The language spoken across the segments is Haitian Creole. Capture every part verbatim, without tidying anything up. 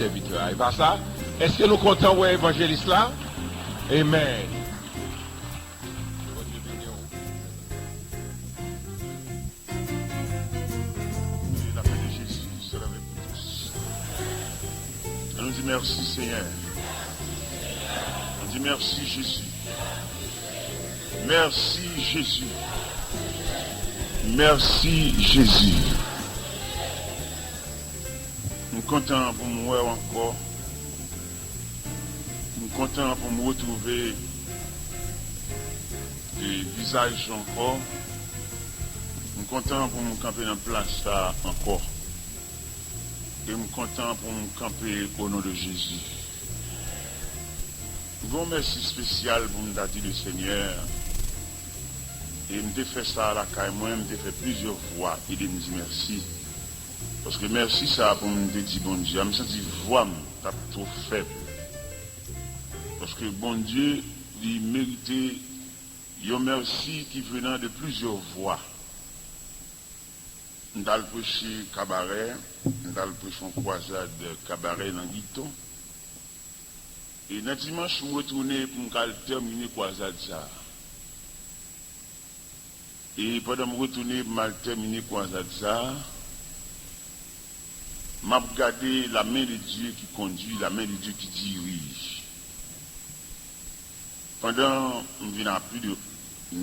sèvitè a. E pa sa? Èske nou kontan wè evanjelis la? Amen. Et la paix de Jésus soit avec vous tous. Ann di mèsi, Senyè. Ann di mèsi, Jezi. Mèsi, Jezi. Mèsi, Jezi. M kontan pou m wè w ankò. M kontan pou m retwouve, e, vizaj ou ankò. M kontan pou m kanpe nan plas sa a ankò. E m kontan pou m kanpe o non de Jezi. M gen yon mèsi espesyal pou m ta di le Senyè. E m te fè sa lakay mwen, m te fè plizyè vwa ede m di mèsi. Paske mèsi sa a pou m te di Bondye a, m santi vwa m t ap twò fèb. Paske Bondye, li merite yon mèsi ki venan de plizyè vwa. M t al preche Kabarè, m t al preche yon kwazad Kabarè nan Giton. E nan dimanch, m retounen pou m ka al tèmine kwazad sa a. E pandan m retounen pou m al tèmine kwazad sa a, m ap gade la main de Dieu qui conduit, la main de Dieu qui dirige. Pandan m vin a plis de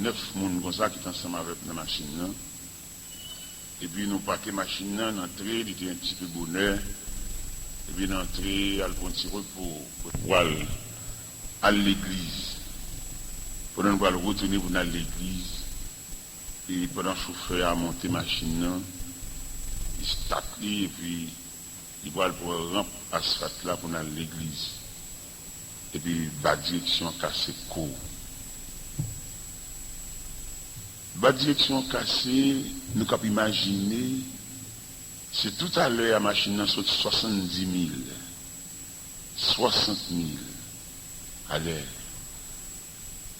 nèf moun konsa ki t ansanm avè m nan machin nan, epi nou pake machin nan, n antre, li te yon ti pe bonè, epi n antre, al pran ti repo, pou al, al legliz. Pandan n pral retounen pou n al legliz, e pandan chofè a monte machin nan, li stat li, epi li pral pran ranp asfalt la pou n al legliz. Epi ba direksyon an kase kou. Ba direksyon an kase, nou k ap imajine, se toutalè a machin nan sot swasanndimil, swasantmil alè.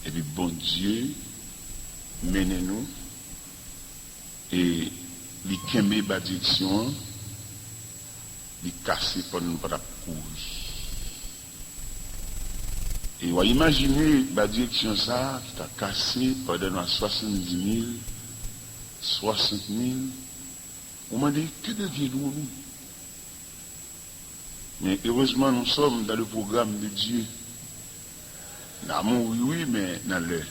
Epi Bondye mennen nou, e li kenbe ba direksyon an, li kase pandan nou pa t ap kouri. E w a imajine ba direksyon sa a ki ta kase pandan nou a swasanndimil, swasantmil, ou mande, que deviendrons-nous? Men erezman, nous sommes dans le programme de Dieu. N a mouri, wi, men nan lè.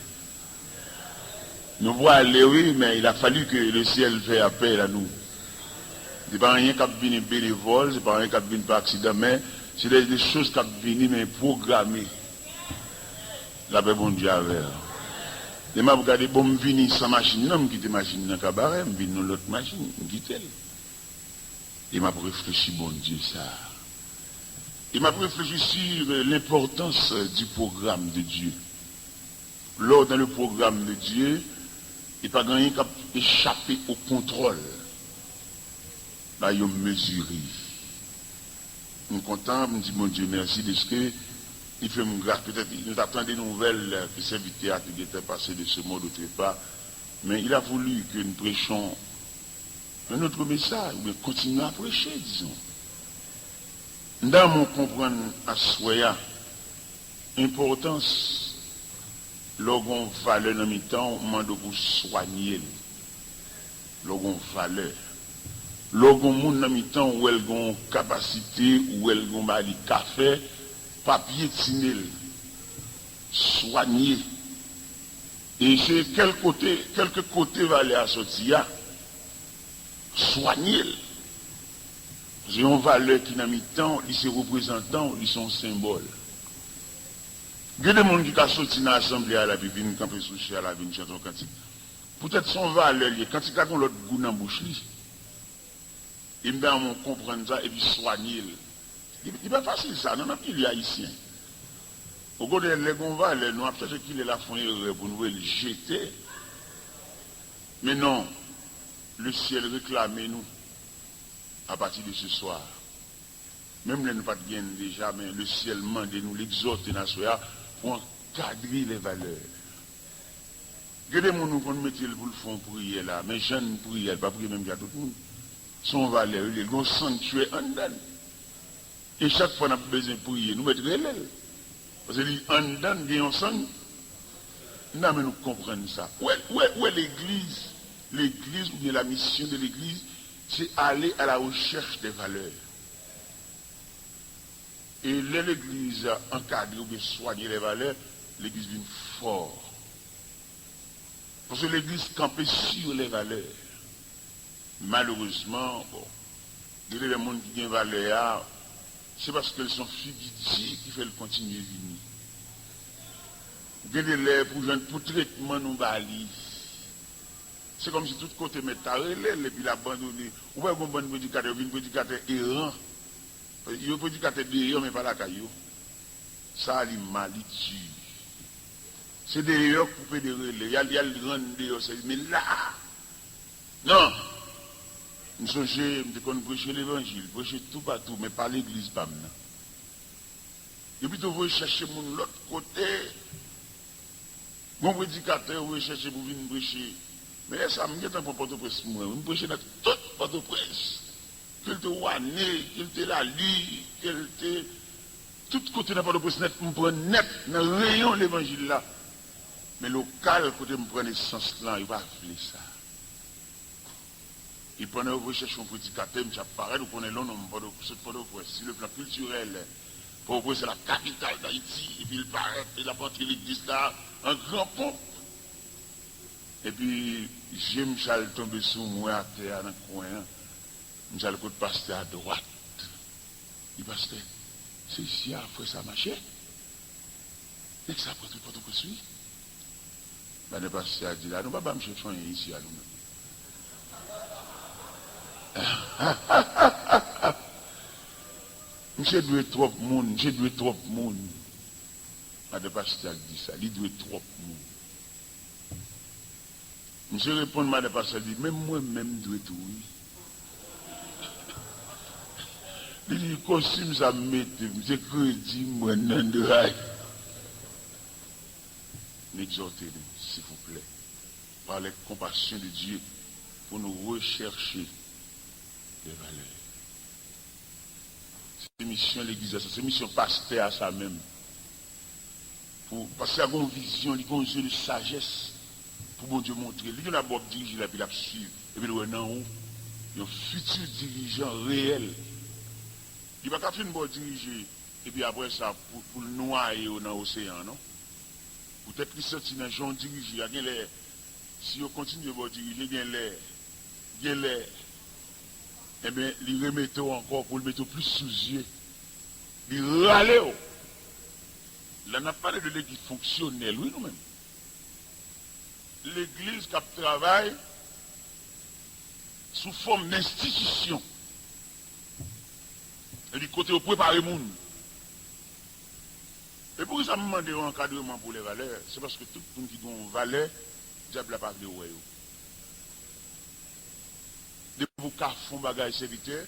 Nou prale, wi, men il a fallu que le ciel fait appel à nous. Se pa anyen k ap vini benevòl, se pa anyen k ap vin pa aksidan, men se de, de choz k ap vini, men pwograme. Lapè Bondye avè w. Lè m ap gade, bon, m vini san machin nan, m kite machin nan Kabarè, m vin nan lòt machin, m kite l. E m ap reflechi Bondye sa a. E m ap reflechi sur, euh, l'importance, euh, du programme de Dieu. Lè w dans le programme de Dieu, e pa gen anyen k ap echape o kontwòl. Ba yo mezire. M kontan, m di Bondye mèsi deske li fè m gras. Petèt nou ta tande nouvèl ke sèvitè a te gentan pase de ce monde autre part, men il a voulu que nous prêchions un autre message, oubyen kontinye a preche, dizon. M ta renmen w konprann aswè a enpòtans lè w gen yon valè nan mitan w, mande w pou w swanye l. Lè w gen yon valè. Lè w gen yon moun nan mitan w, ou wè l gen yon kapasite, ou wè l gen yon bagay li ka fè, pa pyetine l. Swanye. E se kèl kote, kèlke kote valè a soti a, swanye l. Se yon valè ki nan mitan w, li se reprezantan w, li se yon senbòl. Gen de moun ki ka soti nan asanble a la, epi vin kanpe sou chè a la, vin chante yon kantik. Poutèt se yon valè li ye, kantik la gen yon lòt gou nan bouch li. E m ta renmen w konprann sa, epi swanye l. Li, li pa fasil sa, non, nan pil ayisyen. Okontrè, lè gen yon valè, nou ap chèche kilè l ap fè yon erè pou nou voye l jete. Men non, le ciel reklame nou à partir de ce soir. Menm lè nou pa t gen l deja, men le ciel mande nou, l egzòte n aswè a pou ankadre les valeurs. Gen de moun nou konn mete l pou l fè yon priyè la, men jan n priyè, l pa priye menm jan tout moun. Se yon valè, li gen yon sanktyè anndan l. E chak fwa n ap bezwen priye, nou mèt rele l. Paske li anndan n gen yon sang. N a men nou konprann sa. Ou wè, ou wè, ou wè legliz, legliz oubyen la mission de legliz, se aller à la recherche des valeurs. E lè legliz ankadre oubyen swanye les valeurs, legliz vin fò. Paske legliz kanpe sur les valeurs. Malerezman, bon, gen de lè moun ki gen valè a, se paske l se yon figi di ki fè l kontinye vini. Gen de lè pou jan, pou tretman nou ba li, se kòmsi tout kote mèt la rele l epi l abandone. Ou wè gon bann predikatè yo vin predikatè eran. Yo predikatè deyò men pa lakay yo. Sa a li mal, li di. Se deyò k pou pede rele. Y al, y al rann deyò sèvis. Men la a, non! M sonje, m te konn preche levanjil, preche toupatou, men pa legliz pa m nan. Yo pito voye chèche moun lòt kote. Gon predikatè yo voye chèche pou vin preche. Men lè sa a, m gentan pran Pòtoprens mwen wi. M preche nan tout Pòtoprens. Ke l te Wane, ke l te Lali, ke l te tout kote nan Pòtoprens nèt, m pran nèt nan reyon levanjil la. Men lokal kote m pran nesans lan, yo pa vle sa. E pandan yo voye chèche yon predikatè, misye ap parèt, ou konnen lè yon nonm Pòto-, sot Pòtoprens, sur le plan culturel, Pòtoprens se la capitale d'Haïti, epi l parèt, e l ap antre legliz la an gran ponp. Epi je misye al tonbe sou mwen atè a nan kwen an. Misye al kot pastè a dwat. Li, pastè, se isi a frè sa mache? Nèg sa pran tout Pòtoprens wi. Madan pastè a di la, nou pa ba misye fè anyen isi a nou menm. Misye dwe twòp moun, misye dwe twòp moun. Madan pastè a k di sa, li dwe twòp moun. Misye reponn madan pastè a, li di, menm mwen menm m dwe tou wi. Li di, kostim sa m mete, m se kredi m pran nan dray. M egzòte nou, silvouplè, par les compassions de Dieu, pou nou rechèche les valeurs. Se misyon legliz la sa, se misyon pastè a sa menm. Pou, pastè a gon vizyon, li gon zye de sajès pou Bondye montre l. Li gen dwa wè w ap dirije l epi l ap swiv, epi l wè nan ou yon fiti dirijan reyèl. Li pa ka fin ba w dirije, epi apre sa, pou, pou l nwaye w nan oseyan an, non. Poutèt li santi nan jan w dirije a, genlè, si yo kontinye ba w dirije, genlè, genlè, enben, li remete w ankò pou l mete w plis sou zye. Li rale w. La, n ap pale de legliz fonksyonèl, wi, nou menm. Legliz k ap travay sou fòm enstitisyon. Epi kote yo prepare moun. E poukisa m mande yon ankadreman pou lèvalè? Se paske tout moun ki gen yon valè, dyab la pa vle wè yo. Depi w ka fè yon bagay, sèvitè,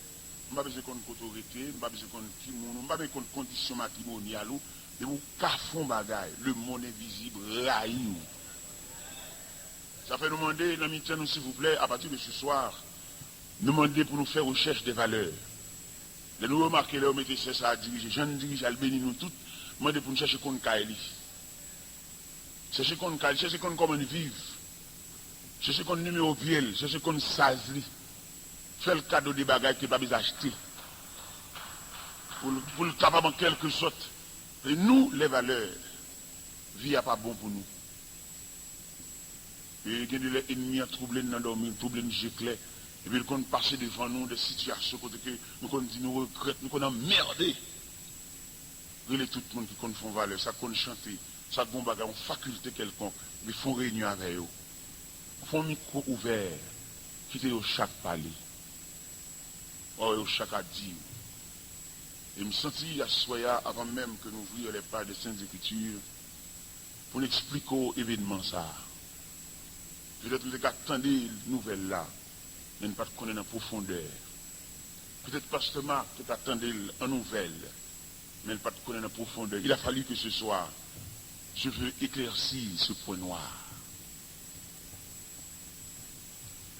m pa bezwen konn kote w rete, m pa bezwen konn ki moun ou, m pa bezwen konn kondisyon matrimonyal ou. Depi w ka fè yon bagay, lemonn envizib rayi w. Sa fè nou mande nan mitan nou, silvouplè, apati de se swa, nou mande pou nou fè rechèch de valè. Lè nou remake, lè yo mete sè sa a dirije, jan l dirije a, l beni nou tout, mande pou nou chèche konn kay li. Chèche konn kay li, chèche konn kòman li viv. Chèche konn nimewo pye l, chèche konn size li. Fè l kado de bagay ke l pa bezwen achte. Pou l, pou l kapab an kèlke sòt. E nou, lèvalè, vi a pa bon pou nou. E gen de lè ènmi an twouble n nan dòmi, l twouble n je klè. Epi l konn pase devan nou de sitiyasyon kote ke nou konn di nou regrèt, nou konn anmède. Rele tout moun ki konn fè yon valè, sa k konn chante, sa k gen yon bagay, yon fakilte kèlkonk, epi fè yon reyinyon avè yo. Fè yon mikwo ouvè, kite yo chak pale. Ò, yo chak a di. E m santi aswè a, avan menm ke n ouvrir les pages des Saintes Écritures, pou n eksplike w evènman sa a. Petèt ou te ka tande nouvèl la, men n pa t konnen nan pwofondè. Petèt pastè Marc te ka tande l an nouvèl, men l pa t konnen nan pwofondè. Il a fallu que ce soir, je veux éclaircir ce point noir.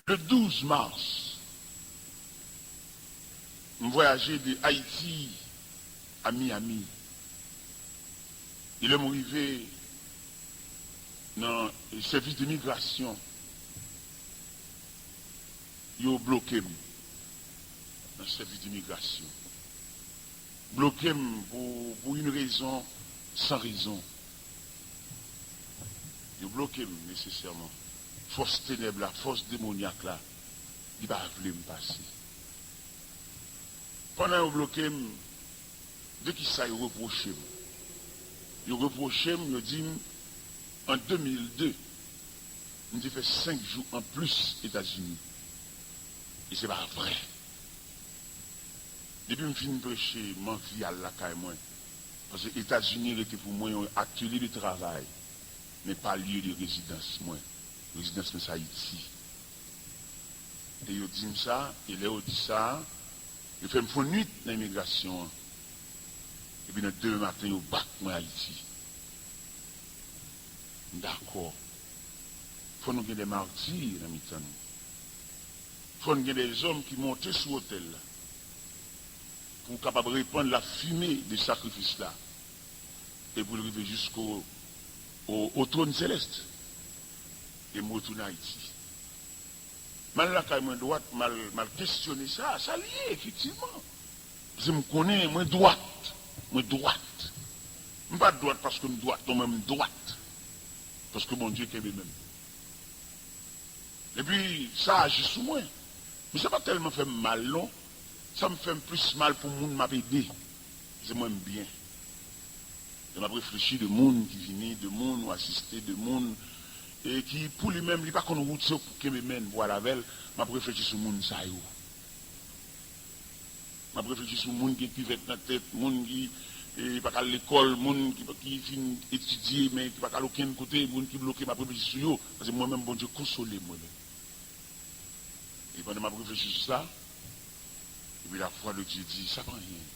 Le douze mars, m vwayaje de Ayiti a Miami. E lè m rive nan sèvis de migrasyon, yo bloke m nan sèvis de migrasyon. Bloke m pou, pou yon rezon san rezon. Yo bloke m nesesèman. Fòs tenèb la, fòs demonyak la, li pa vle m pase. Pandan yo bloke m, de kisa yo repwoche m? Yo repwoche m, yo di m, an de mil de, m te fè senk jou anplis Etazini. E se pa vrè. Depi m fin preche, m anvi al lakay mwen. Paske Etazini rete pou mwen yon atelye de travay, men pa lye de rezidans mwen. Rezidans mwen se Ayiti. E yo di m sa, e lè yo di sa, yo fè m fè yon nwit nan imigrasyon an. Epi nan demen maten, yo bak mwen Ayiti. M dakò. Fò nou gen de mati nan mitan nou. Fò n gen de zòm ki monte sou otèl la pou kapab repann lafimen de sakrifis la e pou l rive jisko o, o twòn selès. E m retounen Ayiti. M al lakay mwen dwat, m al, m al kesyone sa, sa l ye, efektivman. Paske m konnen mwen dwat, mwen dwat. M pa dwat paske m dwat, non, men m dwat. Paske Bondye kenbe men m. Epi, sa aji sou mwen. Men sa pa tèlman fè m mal, non. Sa m fè m plis mal pou moun m ap ede. Se mwen m byen. E m ap reflechi de moun ki vini, de moun ou asiste, de moun, e ki, pou li menm, li pa konn wout, se ou k pou kenbe men l pou al avè l. M ap reflechi sou moun sa yo. M ap reflechi sou moun ki gen kivèt nan tèt, moun ki, e, pa ka al lekòl, moun ki, ki fin etidye, men ki pa ka al okenn kote, moun ki bloke, m ap reflechi sou yo. Paske mwen menm, Bondye konsole m, mwen menm. E pandan m ap reflechi sou sa, epi la vwa de Dye di, sa pa anyen.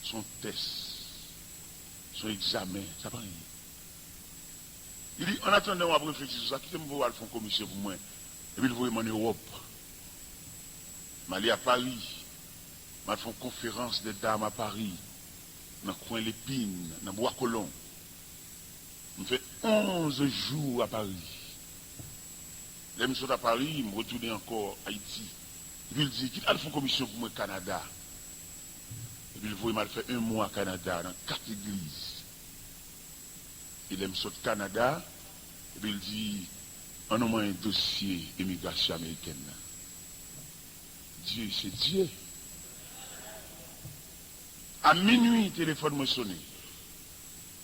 Se yon tès, se yon egzamen, sa pa anyen. Li di, an atandan w ap reflechi sou sa, kite m voye w al fè yon komisyon pou mwen. Epi l voye m ann Ewòp. M ale a Pari. M al fè yon konferans de dam a Pari, nan kwen Lepin, nan Bwa Kolon. M fè onz jou a Pari. Lè m sot a Pari, m retounen ankò Ayiti. Epi l di, kite al fè yon komisyon pou mwen Kanada. Epi l voye m al fè yon mwa Kanada, nan kat legliz. E lè m sot Kanada, epi l di, ann non mwen dosye imigrasyon amerikèn nan. Dye se Dye. A minwi, telefòn mwen sonnen.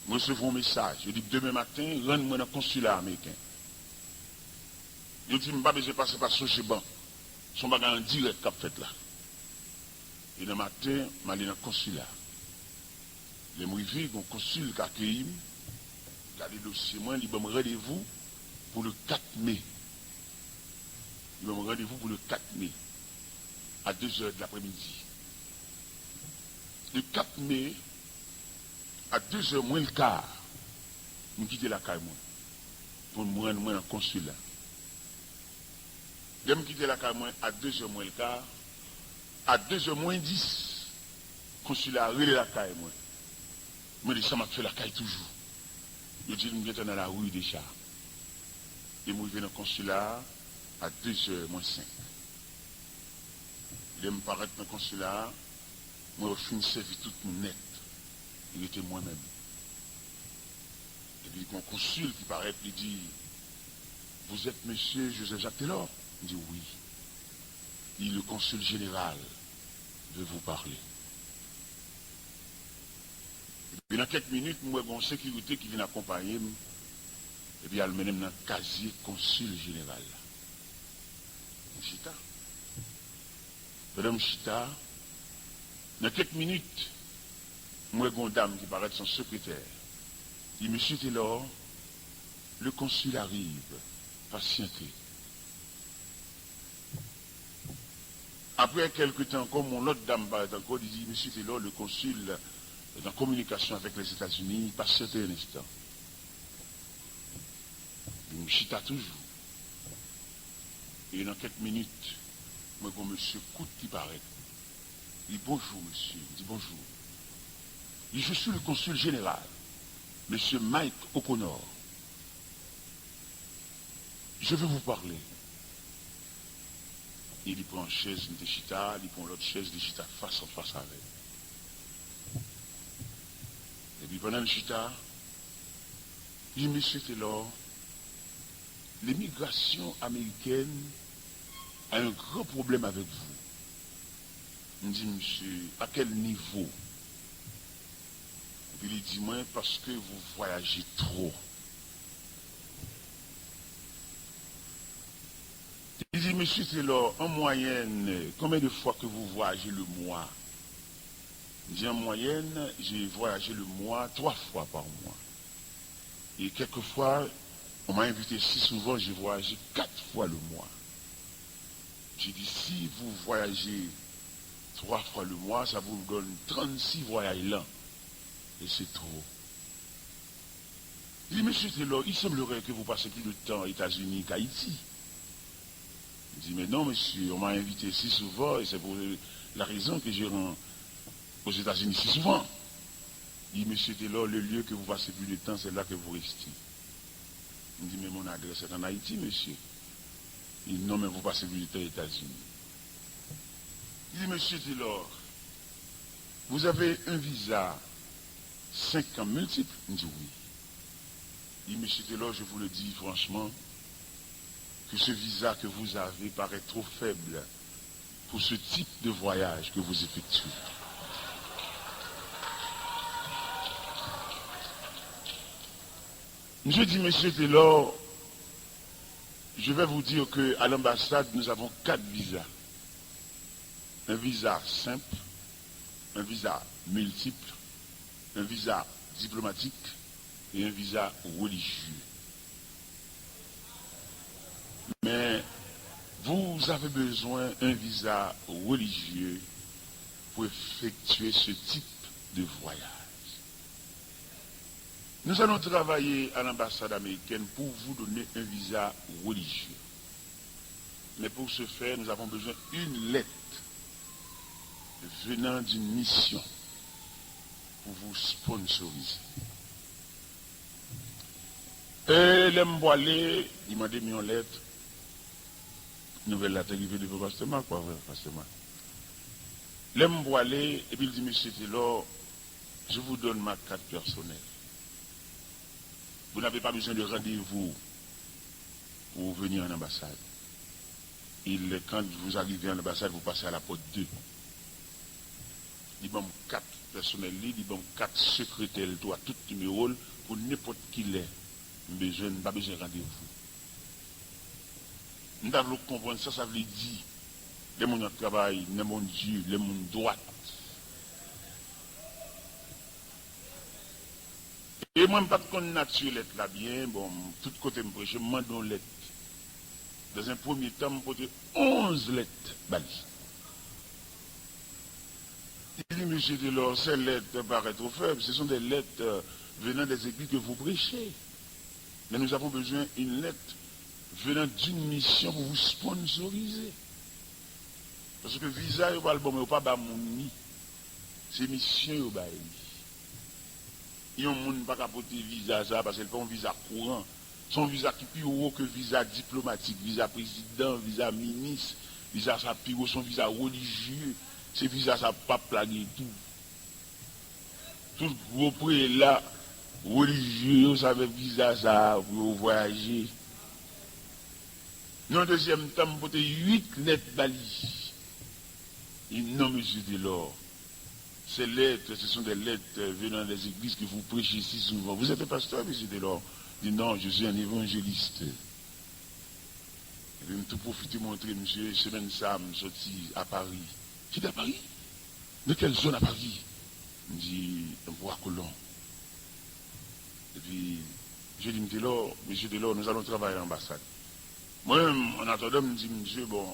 Mwen resevwa yon mesaj. Yo di m demen maten, rann mwen nan konsila ameriken. Yo di m m pa bezwen pase pa Sogeban. Se yon bagay an dirèk k ap fèt la. E nan maten, m ale nan konsila. Lè m rive, gen yon konsil k akeyi m, gade dosye mwen, li ban m randevou pou le kat me. Li ban m randevou pou le kat me, a de zè de lapremidi. Le kat me, a de zè mwen le ka, m kite lakay mwen pou m rann mwen nan konsil la. Lè m kite lakay mwen a de zè mwen le ka, a de zè mwen dis, konsila a rele lakay mwen. Mwen di, sa m ap fè lakay toujou? Yo di m gentan nan lari deja. E m rive nan konsila a a de zè mwen senk. Lè m parèt nan konsila a, mwen fin sèvi tout moun nèt. Li rete mwen menm. Epi gen yon konsil ki parèt, li di, vous êtes monsieur Joseph Jacques Telor? M di, wi. Li, le consul général veut vous parler. Epi nan kèk minit, m wè gen yon sekirite ki vin akonpaye m, epi al mennen m nan kazye konsil jeneral la. M chita. Pandan m chita, nan kèk minit, m wè gen yon dam ki parèt, se yon sekretè. Li di, Monsieur Telor, le consul arrive, patientez. Apre kèlke tan ankò, yon lòt dam parèt ankò, li di, Monsieur Telor, le consul est en communication avec les États-Unis, patientez un instant. Epi m chita toujou. E nan kèk minit, mwen gen yon mesye kout ki parèt. Li di, bonjou, mesye. M di, bonjou. Je suis le consul général, monsieur Mike O'Connor. Je veux vous parler. E li pran chèz, m te chita, li pran lòt chèz, li chita fas an fas avè m. Epi pandan l chita, li di, Mesye Taylor, limigrasyon amerikèn a un gran problème avec vous. M di, Mesye, à quel niveau? Epi li di mwen, Parce que vous voyagez trop. Li di, Mesye Taylor, en moyenne, combien de fois que vous voyagez le mois? M di, En moyenne, j'ai voyagé le mois trois fois par mois. Et quelquefois, on m'a invité si souvent, j'ai voyagé quatre fois le mois. J'ai dit, Si vous voyagez trois fois le mois, ça vous donne trente-six voyages l'an. Et c'est trop. Li di, Monsieur Taylor, il semblerait que vous passez plus de temps aux États-Unis qu'Haïti. Je dis, Mais non, monsieur, on m'a invité si souvent et c'est pour la raison que je rends aux États-Unis si souvent. Li di, Monsieur Taylor, le lieu que vous passez plus de temps, c'est là que vous restez. Je dis, Mais mon adresse est en Haïti, monsieur. Il dit, Non, mais vous passez plus de temps aux États-Unis. Li di, Monsieur Taylor, vous avez un visa cinq ans multiple? M di, Wi. Li di, Monsieur Taylor, je vous le dis franchement, que ce visa que vous avez paraît trop faible pour ce type de voyage que vous effectuez. Monsieur dit, Monsieur Taylor, je vais vous dire que à l'ambassade, nous avons quatre visas. Un visa simple, un visa multiple, un visa diplomatique et un visa religieux. Mais vous avez besoin un visa religieux pour effectuer ce type de voyage. Nous allons travailler à l'ambassade américaine pour vous donner un visa religieux. Mais pour ce faire, nous avons besoin d'une lettre venant d'une mission pour vous sponsoriser. E lè m pwale, li mande m yon lèt. Nouvèl la te rive devan pastè Marc, pa vre, pastè Marc? Lè m pwale, epi l di, Monsieur Taylor, je vous donne ma carte personnelle. Vous n'avez pas besoin de rendez-vous pour venir en ambassade. Il, quand vous arrivez en ambassade, vous passez à la porte deux. Li ban m kat pèsonèl li, li ban m kat sekretè l tou ak tout nimewo l pou nenpòt ki lè m bezwen, m pa bezwen randevou. M ta vle w konprann sa sa vle di lè moun ap travay nan Bondye, lè moun dwat. E mwen, m pa t konn nati lèt la byen. Bon, tout kote m preche, m mande yon lèt. Dans un premier temps, m pote onz lèt ba li. Il dit, Monsieur Taylor, ces lettres paraîtront faibles. Ce sont des lettres, euh, venant des églises que vous prêchez. Mais nous avons besoin d'une lettre venant d'une mission pour vous sponsoriser. Paske viza yo pral ban mwen, yo pa ba moun li. Se misyon yo bay li. Yon moun pa ka pote viza sa a paske l pa yon viza kouran. Se yon viza ki pi wo ke viza diplomatik, viza prezidan, viza minis. Viza sa pi wo, se yon viza relijye. Se viza sa pap la gen tou. Tout gwo prela relijye yo sèvi viza sa a pou yo vwayaje. Nan dezyèm tan, m pote uit lèt ba li. Li di, non, Mesye Taylor. Ces lettres, ce sont des lettres venant des églises que vous prêchez si souvent. Vous êtes un pasteur, Monsieur Taylor? Je dis, non, je suis un évangéliste. Epi m tou pwofite montre misye, semèn sa a, m soti a Paris. Kite a Paris? Nan kèl zòn a Paris? M di, Bwa Kolon. Epi, je di, M Taylor, Mesye Taylor, nous allons travailler à l'ambassade. Mwen menm, an atandan, m di misye, bon,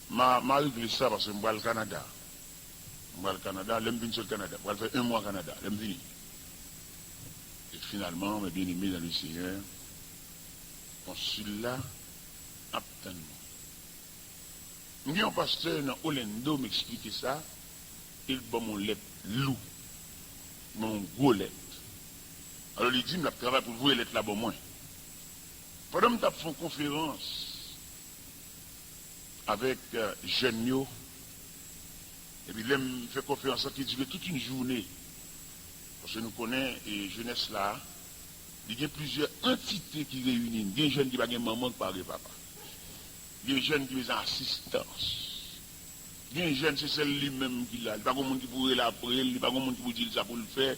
m a, m a regle sa paske m pral Kanada. M pral Kanada, lè m vin sot Kanada, m pral fè yon mwa Kanada, lè m vini. E finalman, mes bien-aimés dans le Seigneur, konsil la ap tann mwen. M gen yon pastè nan Orlando, m eksplike sa, e l ban m yon lèt lou. Li ban m yon gwo lèt. Alò, li di m l ap travay pou l voye lèt la ban mwen. Pandan m t ap fè yon konferans avèk, euh, jèn yo, epi lè m fè konferans lan ki dire tout yon jounen, paske nou konnen, e, jenès la, li gen plizyè antite ki reyini l. Gen jèn ki pa gen manman, ki pa gen papa. Gen jèn ki bezwen asistans. Gen jèn, se sèl li menm ki la. Li pa gen moun ki pou rele apre l, li pa gen moun ki pou di l sa pou l fè.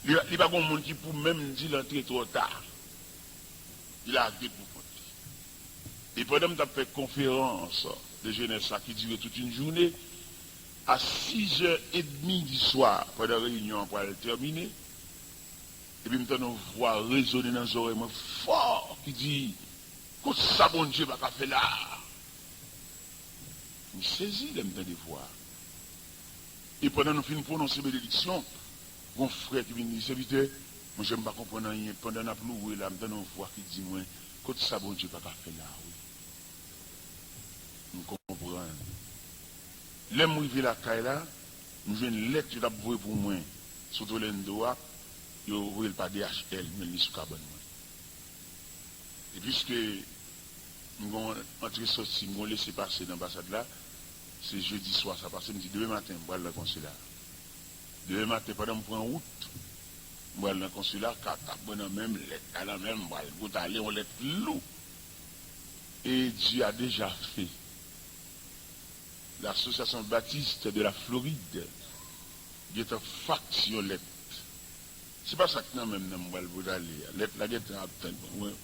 Li, li pa gen moun ki pou menm di l antre twò ta. Li lage pou kont li. E pandan m t ap fè konferans de jenès la ki dire tout yon jounen, a sizè edmi di swa, pandan reyinyon an pral tèmine, epi m tande yon vwa rezone nan zòrèy mwen fò ki di, "Kot sa Bondye pa ka fè la a?" M sezi lè m tande vwa a. E pandan nou fin pwononse benediksyon, gon frè ki vin di, "Sèvitè, monchè, m pa konprann anyen. Pandan n ap louwe la, m tande yon vwa ki di mwen, 'Kot sa Bondye pa ka fè la a wi?'" M konprann. Lè m rive lakay la, m jwenn lèt yo t ap voye pou mwen sot Orlando a, yo voye l pa D H L, m jwenn li sou kabann mwen. E piske m gon antre sòti, m gon lese pase nan anbasad la, se jedi swa sa pase, m di demen maten m pral nan konsila. Demen maten, pandan m pran wout, m pral nan konsila, katap mwen nan men m, lèt la nan men m, m pral bout ale, yon lèt lou. Et Dieu a déjà fait. L'Association Baptiste de la Floride gentan faks yon lèt. Se pa sa k nan men m nan m pral bout ale a. Lèt la gentan ap tann mwen.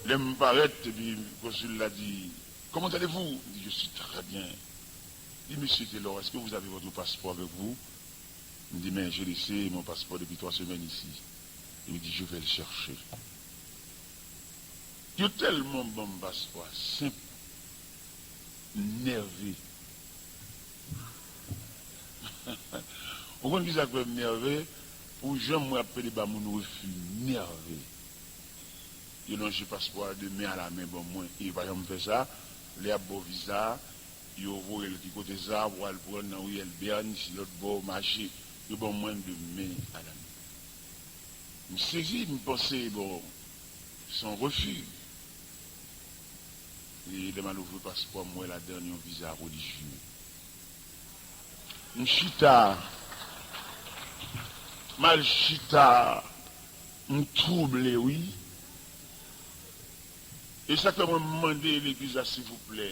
Lè m parèt, epi konsil la di, "Comment allez-vous?" M di, "Je suis très bien." Li di, "Monsieur Taylor, est-ce que vous avez votre passeport avec vous?" M di, "Mais j'ai laissé mon passeport depuis trois semaines ici." Il me dit, "Je vais le chercher." Yo tèlman ban m paspò a senp, m nève. Ou konn kisa k fè m nève? Pou jan m wè y ap pede ba moun refi, m nève. Yo lonje paspò a de men a la men ban mwen, e yo pa janm fè sa. Lè y ap ba w viza a, yo voye l ki kote sa, pou al pran nan ri Elbèn, si lòt bò, mache. Yo ban mwen de men a la men. M sezi, m panse, bon, se yon refi. E lè m al ouvri paspò, m wè ladan l yon viza relijye. M chita, m al chita, m twouble, wi. E sa k fè mwen m mande legliz la, silvouplè,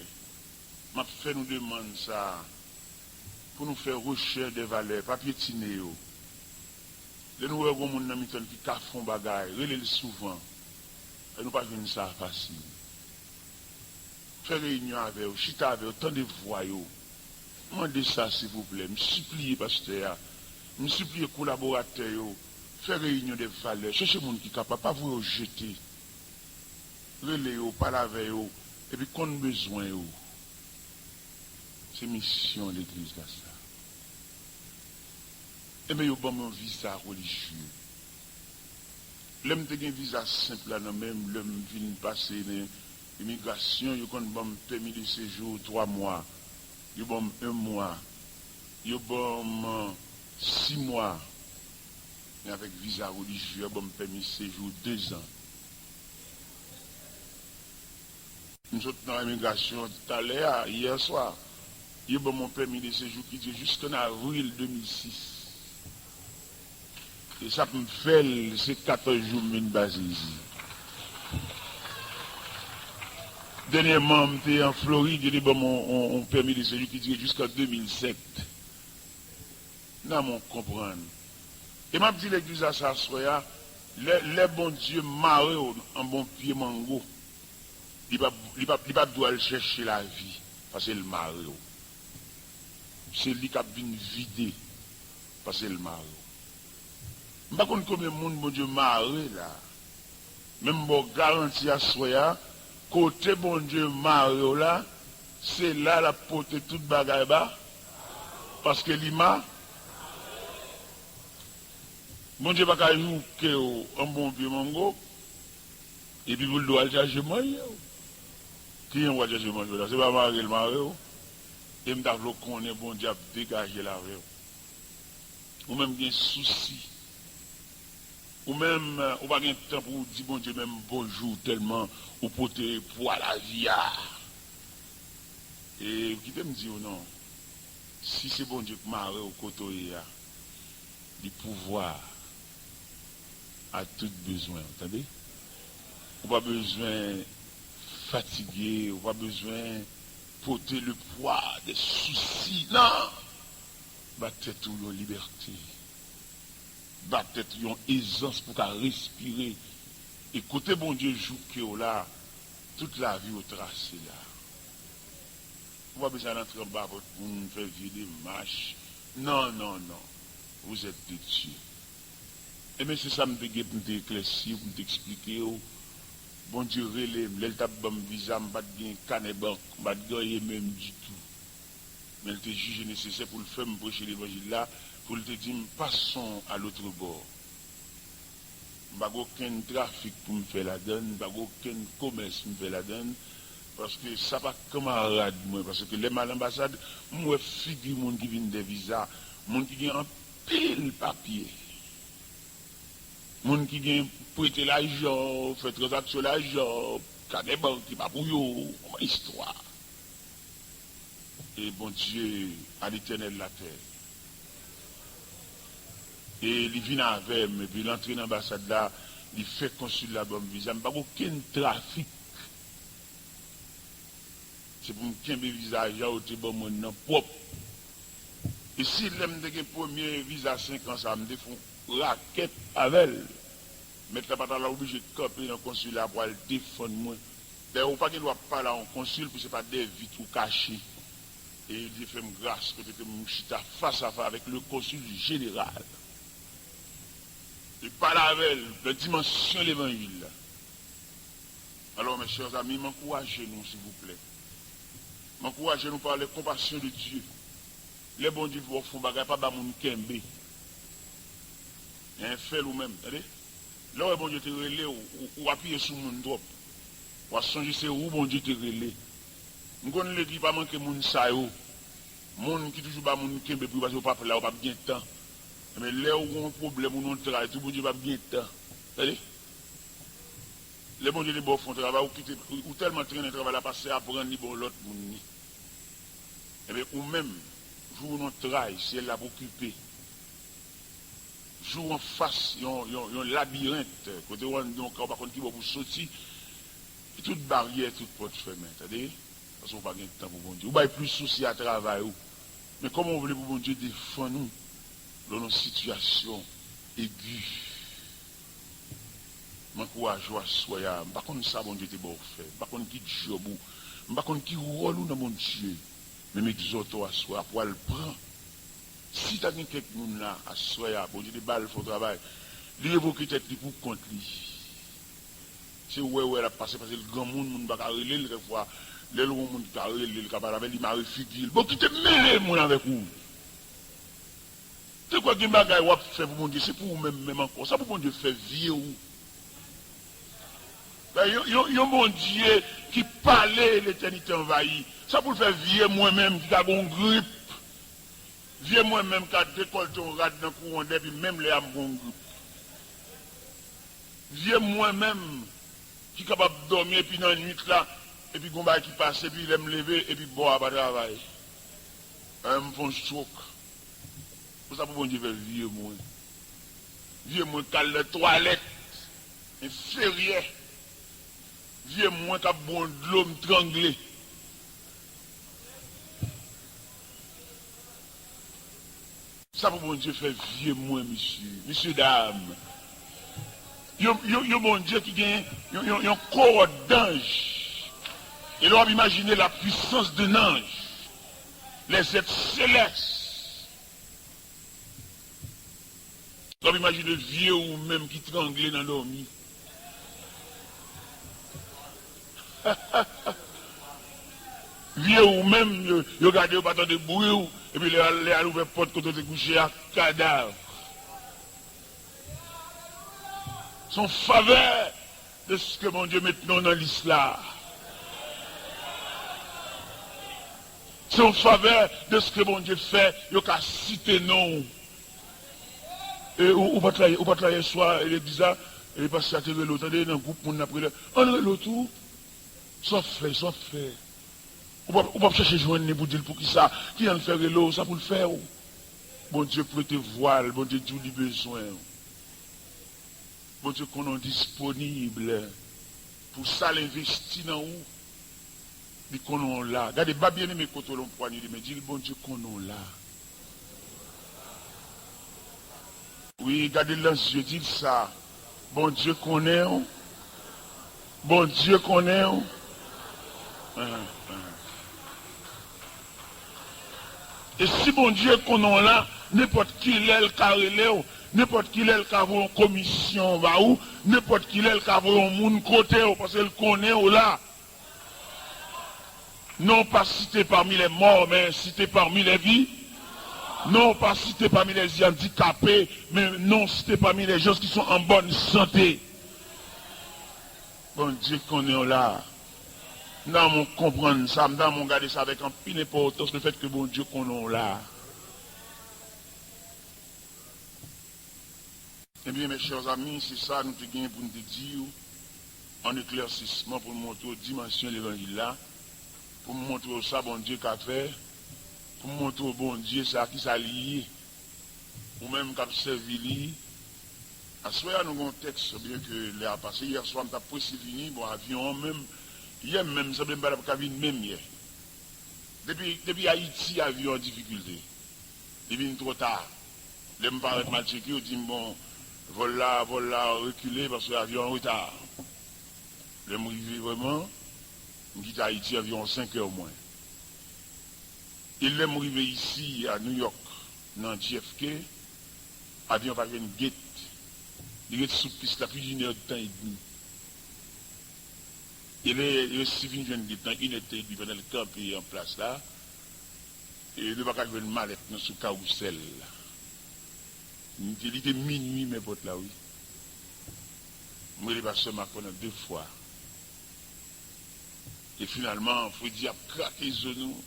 m ap fè nou demann sa a, pou nou fè rechèch de valè, pa pyetine yo. Lè nou wè yon moun nan mitan n ki ka fè yon bagay, rele l souvan. E nou pa jwenn sa fasil. Fè reyinyon avè yo, chita avè yo, tande vwa yo. Mande sa, silvouplè. M sipliye pastè a. M sipliye kolaboratè yo. Fè reyinyon de valè. Chèche moun ki kapab. Pa voye yo jete. Rele yo, pale avè yo. Epi konn bezwen yo. Se misyon legliz la sa. Enben, yo ban m yon viza relijye. Lè m te gen viza senp la nan men m, lè m vin pase nan imigrasyon, yo konn ban m pèmi de sejou twa mwa. Yo ban m en mwa. Yo ban m sis mwa. Men avèk viza relijye a, ban m pèmi sejou dezan. M sot nan imigrasyon talè a, yè swa. Yo ban m yon pèmi de sejou ki dire jiskan avril de mil sis. E sa pou m fè l, se katòz jou m vin pase isi. Dènyèman, m te an Florid, yo te ban m yon, yon, yon pèmi de sejou ki dire jiskan de mil sèt. Nan men w konprann. E m ap di legliz la sa aswè a, lè, lè Bondye mare w anba yon pye mango, li p ap, li p ap, li p ap di w al chèche lavi, paske l mare w. Se li k ap vin vide, paske l mare w. M pa konn konbyen moun Bondye mare la. Men m ba w garanti aswè a, kote Bondye mare w la, se la l ap pote tout bagay ba, paske li ma-, Bondye pa ka jouke w anba yon pye mango, epi pou l di w al chache manje w. Kijan w al chache manje w la? Se pa mare l mare w? E m ta vle w konnen Bondye ap degaje l avè w. Ou menm gen sousi. Ou menm, ou pa gen tan pou w di Bondye menm bonjou tèlman ou pote pwa lavi a. E kite m di w non, si se Bondye k mare w kote w ye a, li pouvwa a tout bezwen w, tande? Ou pa bezwen fatige, ou pa bezwen pote le pwa de sousi, non! Ba tèt ou yon libète. Ba tèt ou yon ezans pou w ka respire. E kote Bondye jouke w la, tout lavi w trase la. Ou pa bezwen al antre anba vant moun, fè vye demach. Non, non, non. Vous êtes de Dieu. Ebyen, se sa m te gen pou m te eklèsi w, pou m te eksplike w. Bondye rele m. Lè l t ap ban m viza, m pa t gen kanè bank, m pa t gen anyen menm ditou. Men l te jije nesesè pou l fè m preche levanjil la, pou l te di m, passons à l'autre bord. M pa gen okenn trafik pou m fè ladann, m pa gen okenn komès pou m fè ladann, paske sa pa kanmarad mwen, paske lè m al anbasad, m wè figi moun ki vin dèyè viza, moun ki gen anpil papye, moun ki gen prete lajan, fè tranzaksyon lajan, kanè bank ki pa pou yo, yon istwa. E Bondye a Letènèl latè. E li vin avè m, epi l antre nan anbasad la, li fè konsil la ban m viza. M pa gen okenn trafik. Se pou m kenbe viza jan yo te ban mwen nan pwòp. E si lè m te gen premye viza senk an sa, m te fè yon rakèt avè l, mèt la pa t al oblije kanpe nan konsila pou al defann mwen. Dayè, ou pa gen dwa pale a yon konsil pou se pa dèyè vit ou kache. E Bondye fè m gras kote ke m chita fas a fas avèk le konsil jeneral. E pale avè l nan dimansyon levanjil la. Alò, mes chers amis, m ankouraje nou, silvouplè. M ankouraje nou par les compassions de Dieu. Lè Bondye voye w fè yon bagay, pa ba moun kenbe. Hein, fè l ou menm, tande? Lè w wè Bondye te rele w, ou, ou apiye sou moun twòp. W a sonje se ou Bondye te rele. M konn legliz pa manke moun sa yo. Moun ki toujou ba moun kenbe pou yo, paske yo p ap la, yo p ap gen tan. Men lè ou gen yon pwoblèm, ou nan yon tray, tou Bondye p ap gen tan. Tande? Lè Bondye te ba w fè yon travay, ou kite, ou, ou tèlman trennen travay la, pase aprann li ba w lòt moun li. Ebyen, ou menm, jou ou nan tray, syèl la ap okipe. Jou ou anfas yon, yon, yon labirent, kote ou anndan yon kay, ou pa konn ki bò pou soti, e tout baryè, tout pòt fèmen, tande? Paske ou pa gen tan pou Bondye. Ou bay plis sousi a travay ou. Men kòman ou vle pou Bondye defann ou lè w nan sitiyasyon egi? M ankouraje w aswè a. M pa konn sa Bondye te ba w fè. M pa konn ki djòb ou. M pa konn ki wòl ou nan Bondye. Men m egzòte w aswè a pou w al pran. Si ta gen kèk moun la, aswè a, Bondye te ba l fè yon travay, li revoke tèt li pou kont li. Se wè wè l ap pase, paske l granmoun, moun pa ka rele l, kèkfwa, lè l wè yon moun ki ka rele l, ka pale avè l, li mare figi l. Bon, kite m mele mwen avèk ou. Te kwè gen bagay w ap fè pou Bondye, se pou ou menm menm ankò. Sa pou Bondye fè vye ou? Yon, yon, yon Bondye ki pale, letènite anvayi. Sa pou l fè vye mwen menm ki ka gen yon grip? Vye mwen menm ka dekòlte yon rad nan kou wondè, epi menm lè a m gen yon grip. Vye mwen menm ki kapab dòmi epi nan nwit la, epi gon bagay ki pase, epi lè m leve, epi bò a pa travay. An, m fè yon stroke. Pou sa pou Bondye fè vye mwen. Vye mwen k al nan twalèt enferyè. Vye mwen k ap bwè yon dlo, m trangle. Sa pou Bondye fè vye mwen, mesye, mesye dam. Yon, yon, yon Bondye ki gen yon, yon, yon kowòt danj. E lè w ap imajine la puissance d'un ange, les êtres célestes. W ap imajine vye ou menm ki trangle nan dòmi. Vye ou menm, yo, yo gade, yo pa tande bri w, epi lè, lè al ouvè pòt kote w te kouche a, kadav. Se yon favè de ce que Bondye met non nan lis la. Se yon favè de ce que Bondye fè, yo ka site non w. E ou, ou pa t la, ou pa t la yè swa, e legliz la, e pastè a te rele w, tande, nan gwoup moun n ap rele, ann rele w tou. Sa w ap fè, sa w ap fè. Ou p ap, ou p ap chèche jwenn li pou di l poukisa, ki jan l fè rele w, sa pou l fè w. Bondye prete vwa l, Bondye di w li bezwen w. Bondye konnen w disponib pou sa l envesti nan ou. Li konnen w la. Gade, ba byeneme kote w la yon pwanye de men, di l, Bondye konnen w la. Wi, gade l nan zye, di l sa. Bondye konnen w. Bondye konnen w. Ahan, ahan. E si Bondye konnen w la, nenpòt kilè l ka rele w, nenpòt kilè l ka voye yon komisyon ba ou, nenpòt kilè l ka voye yon moun kote w, paske l konnen w la. Non pas cité parmi les morts, mais cité parmi les vi-, non pas cité parmi les handicapés, mais non cité parmi les gens qui sont en bonne santé. Bondye konnen w la. M ta renmen w konprann sa, m ta renmen w gade sa avèk anpil enpòtans, le fait que Bondye konnen w la. Ebyen, mes chers amis, se sa nou te gen pou n te di w, an eklèsisman, pou n montre w dimansyon levanjil la, pou n montre w sa Bondye ka fè, pou n montre w Bondye sa, kisa li ye. Ou menm k ap sèvi li, aswè a nou gen yon tèks, byen ke lè a pase, yè swa m t ap prese vini, bon, avyon an menm, yè menm, sanble m pa t ap ka vin menm yè. Depi, depi Ayiti, avyon an difikilte. Li vin twò ta. Lè m parèt, m al tcheke, yo di m, bon, vòl la, vòl la rekile paske avyon an reta. Lè m rive vrèman, m kite Ayiti anviwon senk è omwen. E lè m rive isi, a New York, nan J F K, avyon pa jwenn gate. Li ret sou pis la plis d'une heure de temps et demie. E lè, lè si fin jwenn gate nan inèdtan edmi pandan l kanpe an plas la, e nou pa ka jwenn malèt nou sou kawousèl la. Li te, li te minui, men pòt la, wi. M rele pastè Mak pandan de fwa. E finalman, fredi ap krake zo nou.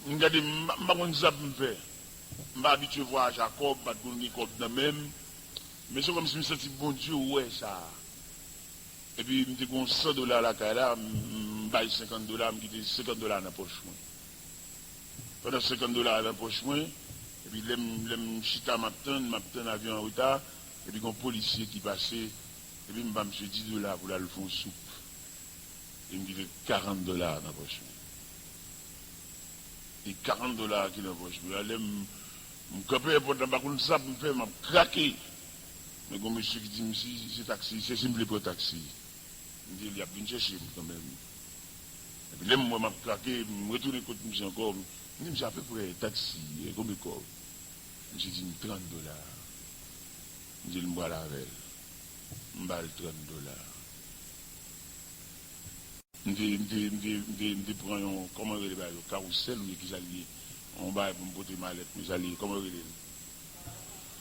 M gade, m pa, m pa konn sa pou m fè. M pa abitye vwayaje a kòb, m pa t konn gen kòb nan men m. Men se kòmsi m santi Bondye wè sa. Epi m te gen yon san dola lakay la, m, m bay senkant dola, m kite senkant dola nan pòch mwen. Pandan senkant dola a nan pòch mwen, epi lè m, lè m chita, m ap tann, m ap tann avyon an reta, epi gen yon polisye ki pase, epi m ba misye dis dola pou l al fè yon soup. E m kite karant dola nan pòch mwen. E karant dola ki nan pòch mwen an, lè m, m kanpe èpòt la, m pa konn sa pou m fè, m ap krake. Men gen yon mesye ki di m si se taksi, se si m vle pran taksi. M di l, y ap vin chèche m kanmenm. Epi lè m wè m ap krake, m retounen kot misye ankò. M di misye, apeprè taksi, e konbyen kòb? Misye di m trant dola. M di l, m pral avè l. M ba l trant dola. M te, m te, m te, m te, m te pran yon, kòman yo rele bagay yo, kawousèl oubyen kisa l ye? Yon bagay pou m pote malèt mwen, sa l ye, kòman yo rele l?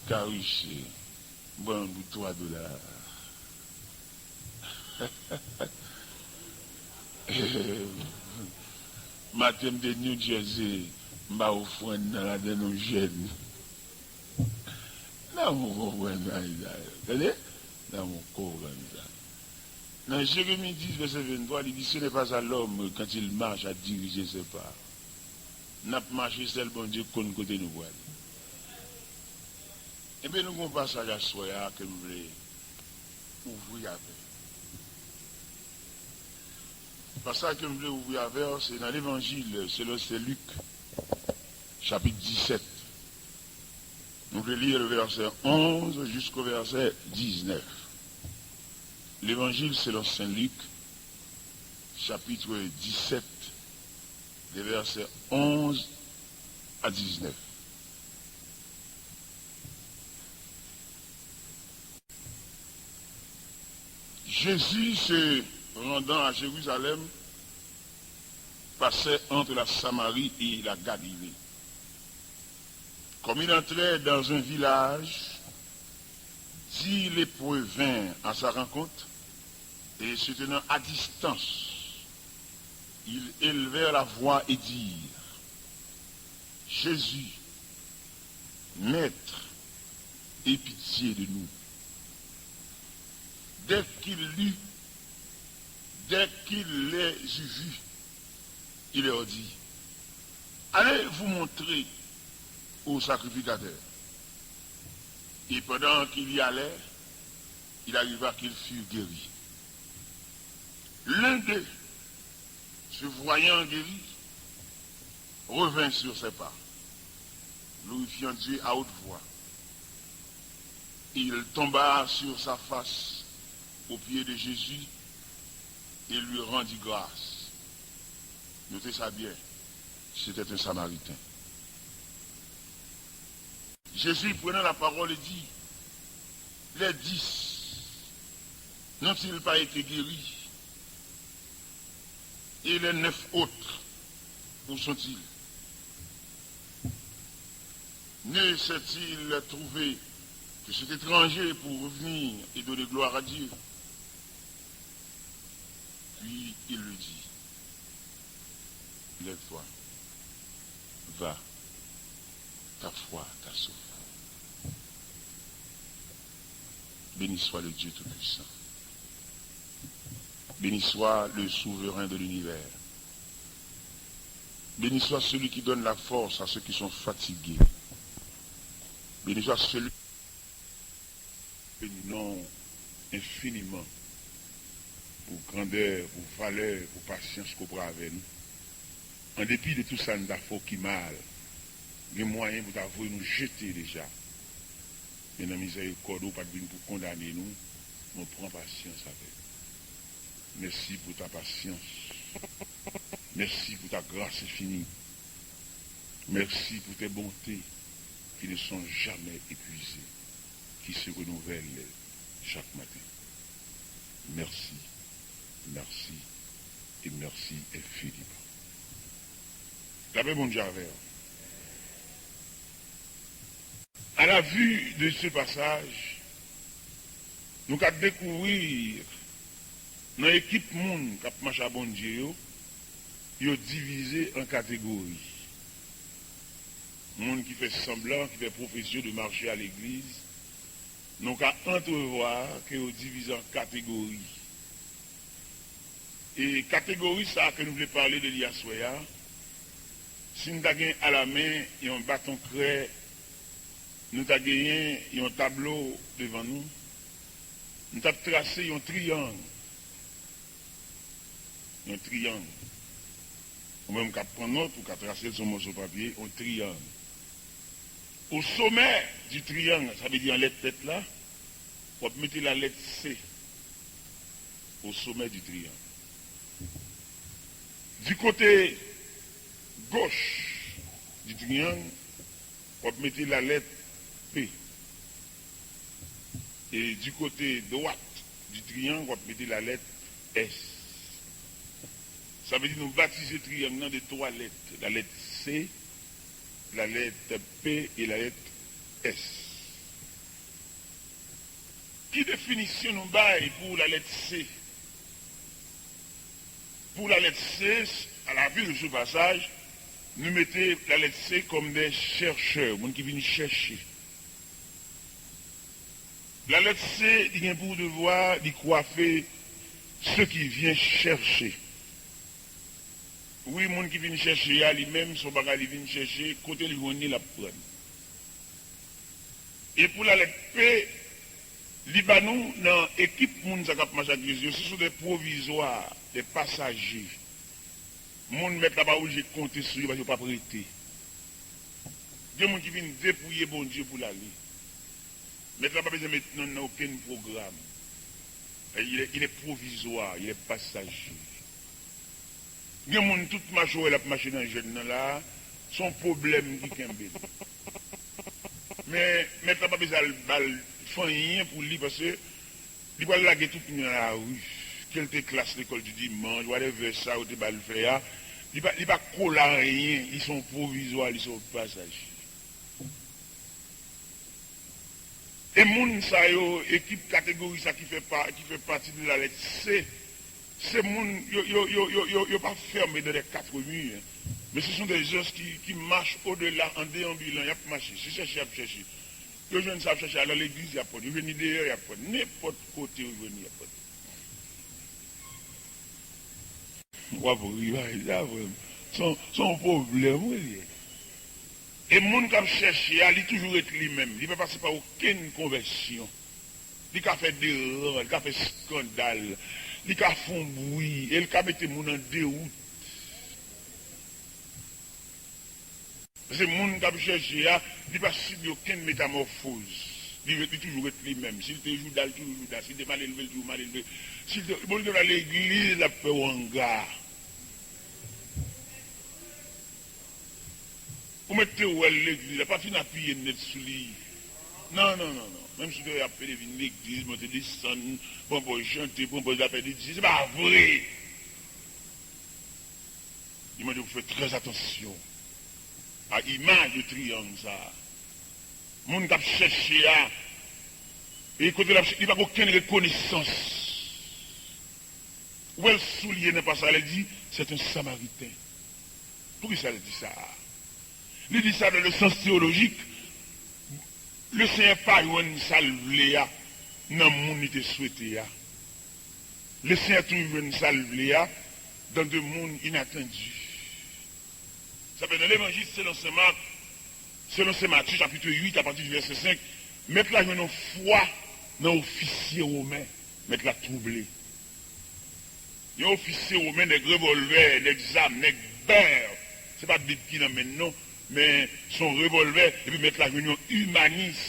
Kariche. M pran youn pou twa dola. Maten m te New Jersey, m ba ofrann nan ladan yon jèn. Nan mwen konprann bagay sa yo. Tande? Nan mwen konprann sa. Nan Jeremi dis, vèsè venntwa, li di, Ce n'est pas à l'homme quand il marche à diriger ses pas. N ap mache, sèl Bondye konn kote nou prale. Ebyen, nou gen yon pasaj aswè a ke m vle ouvri avè. Pasaj ke m vle ouvri avè w, se nan Levanjil selon Sen Lik, chapit disèt. Nou vle li le vèsè onz jisko vèsè diznèf. Levanjil selon Sen Lik, chapit disèt, de vèsè onz a diznèf. Jésus, se rendant à Jérusalem, passait entre la Samarie et la Galilée. Comme il entrait dans un village, dix lépreux vinrent à sa rencontre, et se tenant à distance, ils élevèrent la voix et dirent, Jésus, Maître, aie pitié de nous. Dès qu'il lut, dès qu'il les eut vus, il leur dit, allez vous montrer au sacrificateur. Et pendant qu'il y allait, il arriva qu'il fut guéri. L'un d'eux, se voyant guéri, revint sur ses pas, glorifiant Dieu à haute voix. Et il tomba sur sa face aux pieds de Jésus et lui rendit grâce. Notez ça bien, c'était un Samaritain. Jésus, prenant la parole, dit, les dix n'ont-ils pas été guéris? Et les neuf autres, où sont-ils? Ne s'est-il trouvé que cet étranger pour revenir et donner gloire à Dieu? Puis il lui dit, lève-toi, va, ta foi t'a sauvé. Béni soit le Dieu Tout-Puissant. Béni soit le Souverain de l'univers. Béni soit celui qui donne la force à ceux qui sont fatigués. Béni soit celui Béni non infiniman pou grandè, pou valè, pou pasyans ke w pran avè nou. An depi de tout sa n ta fè w ki mal, gen mwayen pou ta voye nou jete deja. Men nan mizèrikòd ou, w pa t vin pou kondane nou, men w pran pasyans avè nou. Merci pour ta patience. Merci pour ta grâce infinie. Merci pour tes bontés qui ne sont jamais épuisées, qui se renouvellent chaque matin. Merci, merci et merci infiniment. Lapè Bondye avè w. À la vue de ce passage, nou ka dekouvri nan ekip moun k ap mache ak Bondye yo, yo divize an kategori. Moun ki fè sanblan, ki fè pwofesyon de mache a legliz, nou ka antrevwa ke yo divize an kategori. E kategori sa a ke nou vle pale de li aswè a, si n ta gen alamen yon baton krè, nou ta genyen yon tablo devan nou, nou t ap trase yon triyang. Yon triyang. Ou menm k ap pran nòt, ou ka trase l sou yon mòso papye, yon triyang. Au sommet du triangle, sa vle di anlè tèt la, w ap mete lalèt C. Au sommet du triangle. Du côté gauche du triangle, w ap mete lalèt P. E du côté droit du triangle, w ap mete lalèt S. Sa vle di nou batize triyang nan de twa lèt, lalèt C, lalèt P e lalèt S. Ki definisyon nou bay pou lalèt C? Pou lalèt C, à la vue de ce passage, nou mete lalèt C comme des chercheurs, moun ki vin chèche. Lalèt C, li gen pou devwa li kwafe ceux qui viennent chercher. Wi, moun ki vin chèche a, li menm, se yon bagay li vin chèche, kote l jwenn li, l ap pran. E pou lalèt P, li ba nou nan ekip moun sa k ap mache ak Jezi yo, ce sont des provisoires, des passagers. Moun, mèt la pa oblije konte sou yo, paske yo p ap rete. Gen moun ki vin depouye Bondye pou l ale. Mèt la pa bezwen met non nan okenn pwogram. Il est, il est provisoire, il est passager. Gen moun, tout mache w wè l ap mache nan jèn nan la a, se yon pwoblèm ki kenbe l. Men, mèt la pa bezwen al ba l fè anyen pou li, paske li pral lage tout moun nan lari. Ke l te klas lekòl di dimanch, whatever sa yo te ba l fè a, li pa, li pa kole a anyen, li se yon pwovizwa, li se yon pasaje. E moun sa yo, ekip kategori sa ki fè pa, ki fè pati de lalèt C, se moun, yo, yo, yo, yo, yo, yo pa fèmen dans les quatre murs. Men se sont des anges ki, ki mache au-delà, an deyanbilan, y ap mache. Se chèche y ap chèche. Yo jwenn sa y ap chèche a nan legliz, y ap pran. Yo jwenn li deyò, y ap pran. Nenpòt kote yo jwenn li, y ap pran. W ap ri, bagay sa vrèman. Se yon, se yon pwoblèm, wi, li ye. E moun k ap chèche a, li toujou ret li menm. Li pa pase pa okenn konvèsyon. Li ka fè deran, li ka fè eskandal, li ka fè yon bri, e li ka mete moun an dewout. Paske moun k ap chèche a, li pa sibi okenn metamòfoz. Li, li toujou ret li menm. Si l te Jouda, l toujou Jouda. Si l te malelve, l toujou malelve. Si l te, bon, li te nan legliz, l ap fè wanga. Ou mèt te wè l legliz la, pa fin apiye nèt sou li. Non, non, non, non. Menm si w te wè y ap pede vin legliz, monte desann, pran pòz chante, pran pòz lapè de Dye, se pa vre. Li mande pou fè trè atansyon a imaj de triyang sa a. Moun k ap chèche a, e kote l ap chèche, li pa gen okenn rekonesans. Ou wè l souliye nan pasaj la, li di, c'est un Samaritain. Poukisa l di sa a? Li di sa dans le sens théologique. Le Senyè pa jwenn sa l vle a nan moun li te swete a. Le Senyè toujou jwenn sa l vle a dans de moun inatandi. Sa fè nan Levanjil selon Sen Mak, selon Sen Matye, chapit uit, apati di vèsè senk, mèt la jwenn yon fwa nan ofisye women. Mèt la twouble. Yon ofisye women, nèg revòlvè, nèg zam, nèg bè. Se pa Bib ki nan men l non, men se yon revòlvè, epi mèt la jwenn yon imanis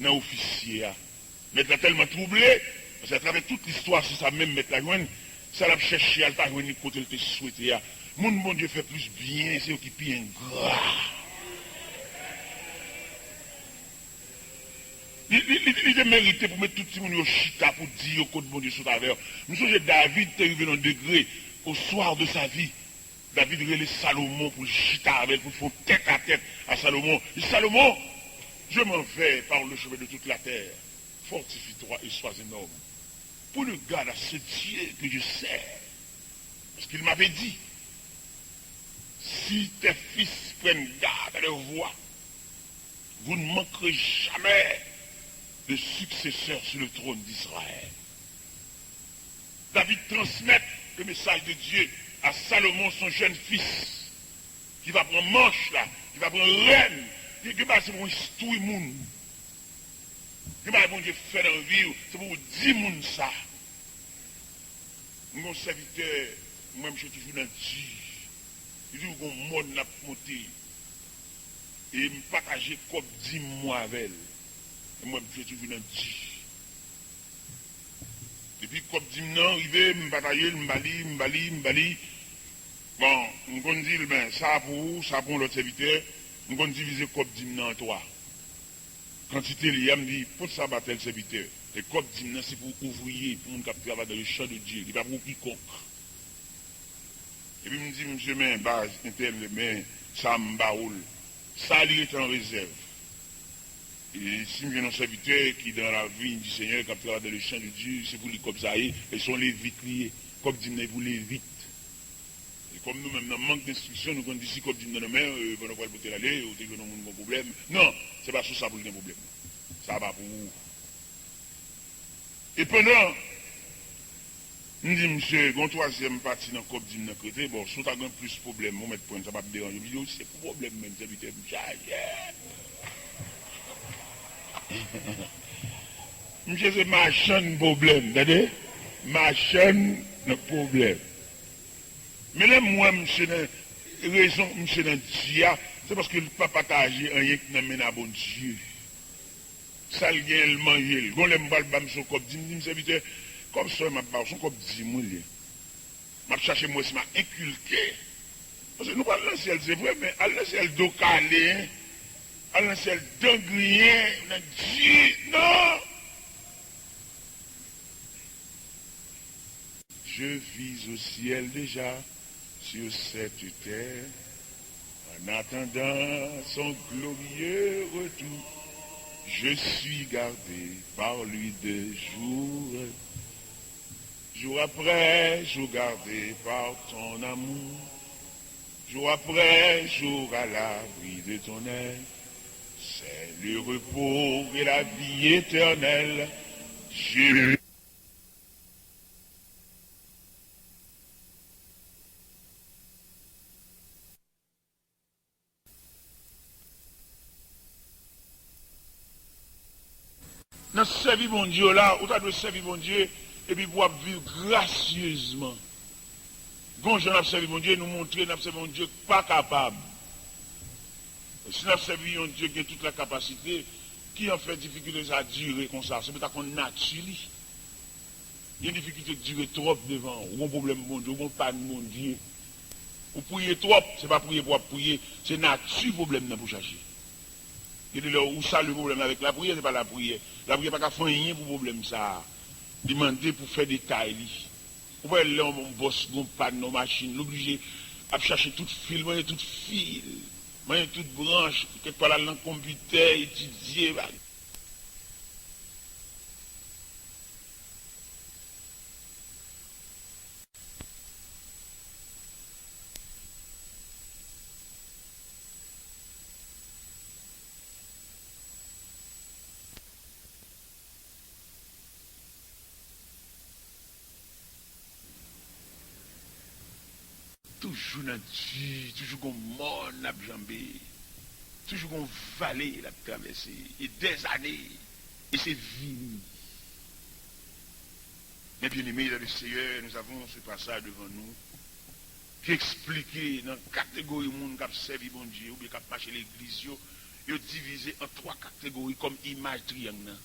nan ofisye a. Mèt la tèlman twouble, paske atravè tout listwa, se sa menm mèt la jwenn, sa l ap chèche a, l pa jwenn li kote l te swete a. Moun Bondye fè plis byen, se yo ki pi engra. Li, li, li, li te merite pou met tout timoun yo chita pou di yo kot Bondye sot avè yo. M sonje David te rive nan degre, au soir de sa vie, David rele Salomon pou l chita avè l, pou l fè yon tèt a tèt a Salomon. Li di, Salomon, je m'en vais par le chemin de toute la terre. Fortifie-toi et sois un homme. Pour le garde à ce Dieu que je sers. Parce qu'il m'avait dit, si tes fils prennent garde à leur voie, vous ne manquerez jamais de successeur sur le trône d'Israël. David transmèt le message de Dieu à Salomon, son jeune fils, ki va pran manch la, ki va pran rèn, ki, ki pa se pou instwi moun. Gen bagay Bondye fè nan vi w, se pou w di moun sa. M gen yon sèvitè, mwen, misye toujou nan di. Li toujou gon mòn l ap monte. E m pataje kòb dim mwen avè l. E mwen, misye toujou nan di. Depi kòb dim nan rive, m pataje l, m ba li, m ba li, m ba li. Bon, m konn di l, ben, sa pou ou, sa pou yon lòt sèvitè. M konn divize kòb dim nan an twa. Kantite li a, m di, pot sa ba tèl sèvitè. E kòb dim nan, se pou ouvriye, pou moun k ap travay dans le champ de Dieu. Li pa pou kikonk. Epi m di, misye, men baz, entèl, men sa m ba ou l. Sa li rete an rezèv. E si m jwenn yon sèvitè ki dans la vigne du Seigneur, k ap travay dans le champ de Dieu, se pou li kòb sa ye, e se yon Levit li ye. Kòb dim nan e pou Levit. E kòm nou menm nan mank denstriksyon, nou konn di si kòb dim nan nan men w, e, pandan w pral pote l ale, ou te jwenn yon moun gon pwoblèm. Non, se pa sou sa pou l gen pwoblèm. Sa pa pou ou. E pandan m di misye, gon twazyèm pati nan kòb dim nan k rete, bon, si w ta gen plis pwoblèm, ou mèt pran l, sa p ap deranje w. Li di, o, se pou pwoblèm menm, sèvitè m chaje. Misye se machann pwoblèm, tande? Machann pwoblèm. Men lè m wè misye nan rezon misye nan di a, se paske l pa pataje anyen k nan men a Bondye. Sa l genyen, l manje l. Gon lè m pral ba misye yon kòb dim, m di m, sèvitè, kòb sa w wè m ap ba w, se yon kòb dim wi l ye. M ap chache m wè si m a enkilke. Paske nou pral nan syèl, se vre, men al nan syèl do kale, en. Al nan syèl dan griyen, nan di, non! Je vis au ciel déjà, sur cette terre, en attendant son glorieux retour. Je suis gardé par lui de jour, jour après jour gardé par ton amour. Jour après jour à l'abri de ton aile, c'est le repos et la vie éternelle. Je Nan sèvi Bondye w la, ou ta dwe sèvi Bondye epi pou w ap viv grasyezman. Gon jan n ap sèvi Bondye, nou montre n ap sèvi yon Dye k pa kapab. E si n ap sèvi yon Dye k gen tout lakapasite, ki an fè difikilte sa dire konsa? Se pou ta konn nati li. Gen difikilte k dire twòp devan w, ou gon pwoblèm Bondye, ou gon pàn Bondye. Ou priye twòp, se pa priye pou w ap priye, se nati pwoblèm nan pou chache. Gen de lè ou salve pwoblèm nan avèk lapriyè, se pa lapriyè. Lapriyè pa ka fè anyen pou pwoblèm sa a. Li mande pou fè detay li. Ou pa wè lè yon bòs gon pàn nan machin, l oblije ap chache tout fil, manyen tout fil, manyen tout branch, kèk fwa l al nan konpitè, etidye, bagay. Toujou nan di, toujou gon mòn n ap janbe, toujou gon vale n ap travèse, e dèzane, e se vini. Mes bien-aimés dans le Seigneur, nous avons ce passage devant nous ki eksplike nan kategori moun k ap sèvi Bondye oubyen k ap mache legliz yo, yo divize an twa kategori kòm imaj triyang nan.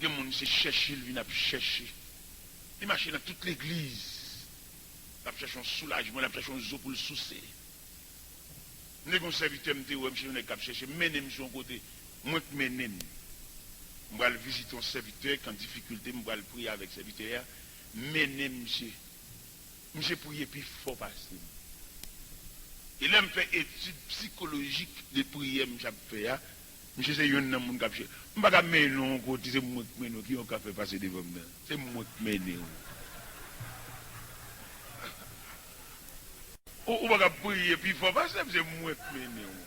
Gen moun se chèche l vin ap chèche. Li mache nan tout legliz. L ap chèche yon soulajman, l ap chèche yon zo pou l souse. M te gen yon sèvitè m te wè, m chèche yon nèg k ap chèche, m mennen m sou yon kote. Mwen k mennen m. M pral vizite yon sèvitè k an difikilte, m pral priye avèk sèvitè a. M mennen misye. Misye priye pi fò pase m. E lè m fè etid sikolojik de priyè misye ap fè a, misye se youn nan moun k ap chè. M pa ka mennen w yon kote, se mwen k mennen w, ki yon k ap fè pase devan m nan? Se mwen k mennen w. Ou, ou pa ka priye pi fò pase m, se mwen k mennen w.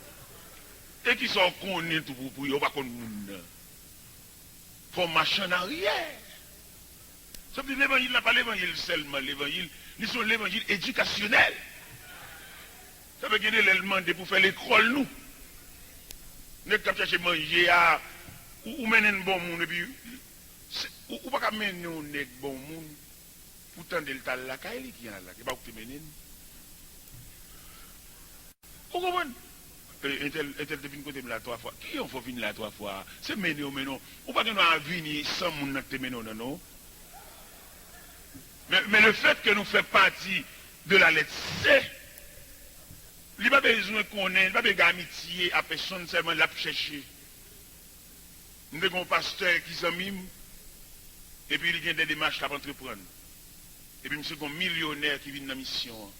E kisa w konnen tou pou priye, ou pa konn moun nan? Fò w mache annaryè. Sa vle di levanjil la pa levanjil sèlman, levanjil, li se yon levanjil edikasyonèl. Sa vle gen de lè l mande pou fè lekòl nou. Nèg k ap chache manje a, ou, ou mennen l bon moun, epi se, ou, ou pa ka mennen yon nèg bon moun pou tande l t al lakay li ki al lakay, e pa ou k te mennen l. Ou konprann? E, entèl, entèl te vin kote m la twa fwa. Ki yon fwa w vin la twa fwa a? Se mennen w mennen w. Ou pa gen dwa vini san moun nan k te mennen w nan, non. Men, men le fait que nou fè pati de la lettre C, li pa bezwen konnen, li pa bezwen gen amitye a pèsonn, sèlman l ap chèche. M te gen yon pastè ki zanmi m, epi li gen de demach l ap antreprann. Epi misye gen yon milyonè ki vin nan misyon an.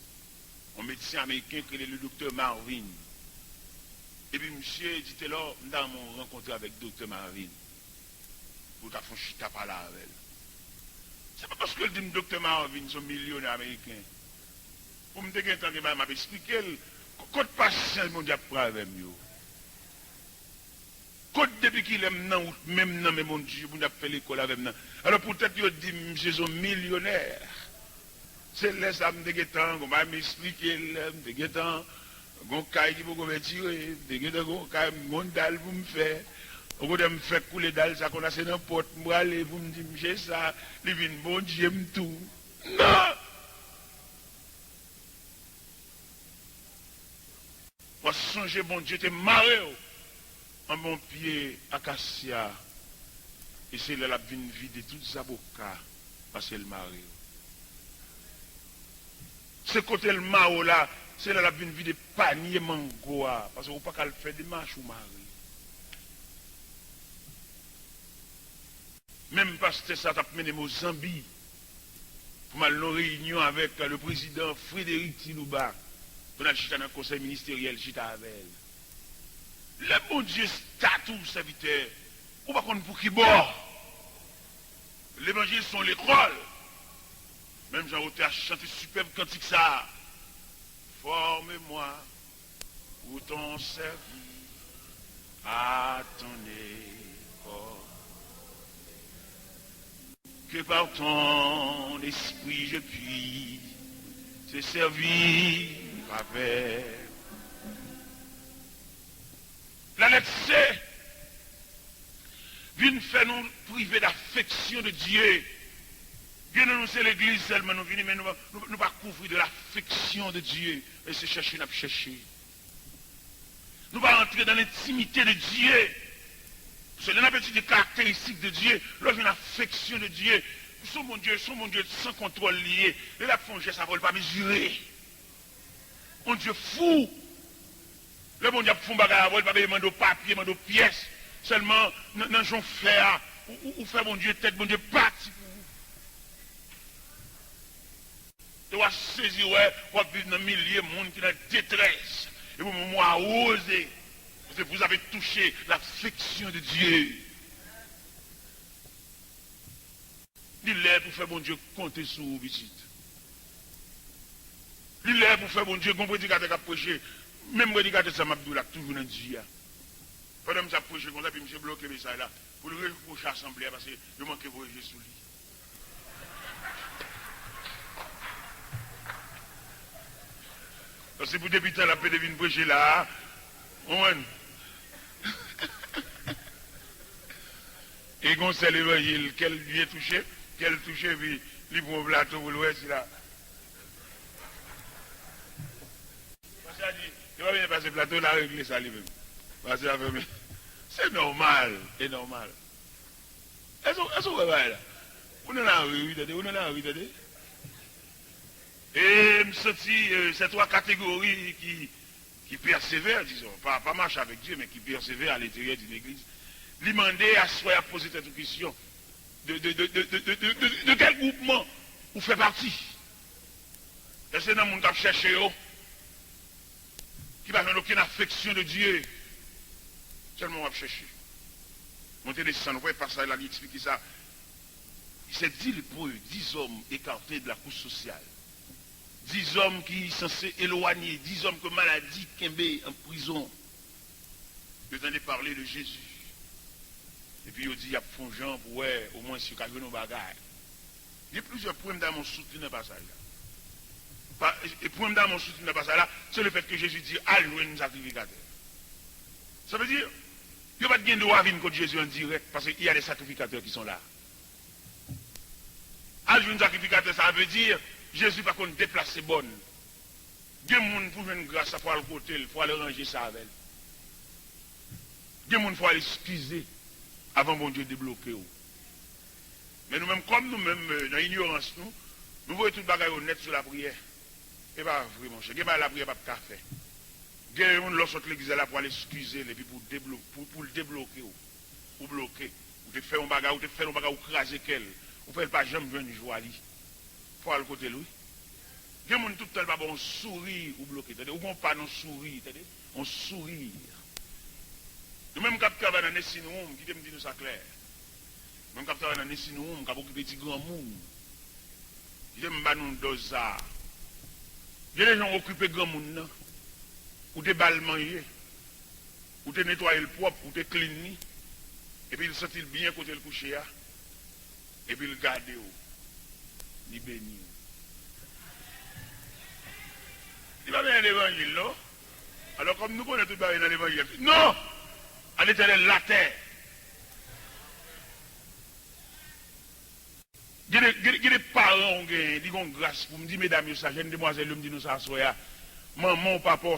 Yon medsen ameriken ki rele le doktè Marvin. Epi misye di, Telò, m ta renmen w rankontre avèk doktè Marvin pou w ta fè yon chita pale avè l. Se pa paske l di m doktè Marvin se yon milyonè ameriken pou m te gentan gen bagay m ap esplike l. Kot pasyans Bondye ap pran avè m yo? Kot depi kilè m nan wout menm nan men Bondye, Bondye ap fè lekòl avè m nan? Alò poutèt yo di m misye se yon milyonè. Se lè sa a m te gentan gon bagay m esplike l, m te gentan gon kay ki poko fè tire, m te gentan gon kay, m gon dal pou m fè. Okontrè, m fèk koule dal sa konn ase nan pòt, m prale pou m di misye sa, li vin Bondye m tou. Non! W ap sonje Bondye te mare w anba yon pye akasya, e se la l ap vin vide tout zaboka, paske l mare w. Se kote l mare w la, se la l ap vin vide panye mango a, paske ou pa ka al fè demach, ou mare. Menm pastè sa t ap mennen m o Zanbi pou m al nan yon reyinyon avèk le prezidan Frédéric Tilouba, pou n al chita nan konsèy ministeryèl, chita avè l. Lè Bondye start ou, sèvitè, ou pa konn pou ki bò. Levanjil se yon lekòl. Menm jan otè a chante sipèb kantik sa a. Forme-moi pour ton service, à ton effort. Que par ton esprit je puisse te servir avec. La lettre C vin fè nou prive d'affection de Dieu. Gen nan nou se legliz sèlman nou vini, men nou, nou, nou pa kouvri de l'affection de Dieu. E se chèche n ap chèche. Nou pa rantre dans l'intimité de Dieu. Paske lè n ap etidye karakteristik de Dieu, lè w jwenn affection de Dieu, se yon Bondye, se yon Bondye san kontwòl li ye. Lè l ap fè yon jès avè w, li pa mezire. Yon Dye fou. Lè Bondye ap fè yon bagay avè w, li pa bezwen mande w papye, mande w pyès. Sèlman, nan, nan jan w fè a, ou, ou, ou fè Bondye tèt, Bondye pati pou ou. Te w a sezi wè w ap viv nan milye moun ki nan detrès. Epi w menm w awoze. Paske vous avez touché l'affection de Dieu. Li lè pou fè Bondye konte sou ou, pitit. Li lè pou fè Bondye, gon predikatè k ap preche, menm predikatè sa m ap di w la k toujou nan di a. Pandan misye ap preche konsa, epi misye bloke mesaj la, pou l repwoche asanble a, paske yo manke voye je sou li. Paske pou depi tan l ap pede vin preche la a, w konprann? E gon sèl evanjil, kè l byen touche, kè l touche, epi li pran yon plato pou l wè si la. Pastè a di, yo pa bezwen pase plato, l a regle sa li menm. Pastè a fèmen. Se nòmal, e nòmal. Èske, èske w wè bagay la? Ou nan lari, wi, tande, ou nan lari, tande. E m santi, euh, ces trois catégories qui, qui persévèrent, disons, pas, pas marchent avec Dieu, mais qui persévèrent à l'intérieur d'une église. Li mande, aswè, y ap poze tèt ou kesyon. De, de, de kèl gwoupman ou fè pati? Èske nan moun k ap chèche yo, ki pa jwenn okenn affection de Dieu, sèlman w ap chèche? Monte desann, ou wè pasaj la, li eksplike sa. Il s'est dit lépreux, dix hommes écartés de la couche sociale. Dix hommes ki sanse elwanye, dix hommes ke maladi kenbe an prizon. Yo tande pale de Jezi. Epi yo di y ap fè yon jan pou wè, omwen, si yo ka jwenn yon bagay. Gen plizyè pwen m ta renmen w soutni nan pasaj la. Pa, e pwen m ta renmen w soutni nan pasaj la, se le fèt ke Jezi di, al jwenn sakrifikatè. Sa vle di, yo pa t gen dwa vin kot Jezi an dirèk, paske il y a des sacrificateurs qui sont là. Al jwenn sakrifikatè, sa vle di, Jezi pa konn deplase bòn. Gen moun pou jwenn gras la, fò al kote l, fò al ranje sa avè l. Gen moun fò al eskize avan Bondye debloke w. Men nou menm, kòm nou menm, euh, nan inyorans nou, nou voye tout bagay yo nèt sou lapriyè. E pa vre, monchè. Gen bagay lapriyè p ap ka fè. Gen moun, lè w sot legliz la, pou al eskize l, epi pou deblo-, pou, pou l debloke w. Ou bloke. Ou te fè yon bagay, ou te fè yon bagay, ou kraze kè l. Ou fè l pa janm jwenn jwa li. Fò al kote l, wi. Gen moun tout tan l pa ba w yon souri, ou bloke, tande. Ou gen yon pa nan souri, tande. Yon souri. Nou menm k ap travay nan nursing home, kite m di nou sa klè. Nou menm k ap travay nan nursing home, k ap okipe ti granmoun. Kite m ba nou dòz sa a. Gen de jan w okipe granmoun nan. Ou te ba l manje. Ou te netwaye l pwòp, ou te clean li. Epi l santi l byen kote l kouche a. Epi l gade w, li beni w. Li pa bezwen levanjil, non. Alò, kòm nou konnen tout bagay nan levanjil, non! A Letènèl latè. Gen de, gen de, gen de paran w genyen, li gon gras pou m di medam yo sa, jèn demwazèl yo, m di nou sa aswè a. Manman w, papa w,